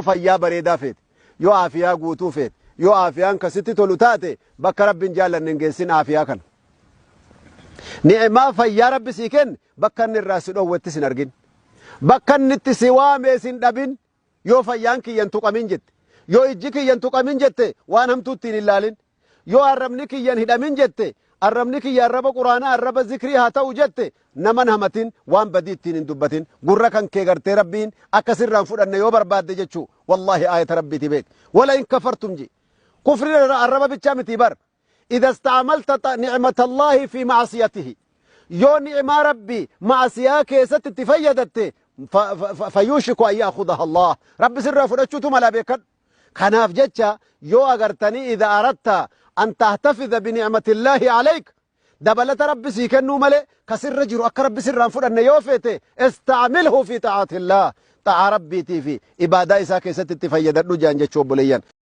Fayyaa bareedaa feete, yoo aafiyaa guutuu feete, yoo aafiyaan ka sitti tolu taate, bakka Rabbi hin jaallanne hin geessin aafiyaa kana. Ni'maa fayyaa Rabbi sii kenne bakka inni irraa si dhoowwettis hin argin. Bakka inni itti si waamees hin dhabin. Yoo fayyaan kiyya hin tuqamin jette, yoo ijji kiyya hin tuqamin jette, waan hamtuu ittiin hin laalin. Yoo arrabni kiyya hin hidhamin jette, arrabni kiyya arraba Qur'aanaa, arraba zikrii haa ta'u jette, nama hin hamatin, waan badii ittiin hin dubbatin. Gurra kan kee gartee Rabbiin akka sirraa hin fudhanne yoo barbaadde jechuu. Wallaahi aayata Rabbiiti beek. Wala in kafartum ji. Kufriin arraba bichaa mitii bar. Idha ista'amalta ni'matallaahi fi ma'asiyatihi. Yoo ni'maa Rabbii ma'asiyaa keessatti itti fayyadatte, fayuushiku an ya'khudaha Allah. Rabbi sirraa fudhachuutu mala, beekadhu. Kanaaf jecha yoo agartanii, idha aratta an tahtafidha bini'matillaahi alayk, dabalata Rabbi sii kennuu malee ka sirra jiru akka Rabbi sirraan fudhanne yoo feete, ista'amilhu fi ta'atillah, xa'aa Rabbiitii fi ibaadaa isaa keessatti itti fayyadadhu jaan jechuu obboleeyyan.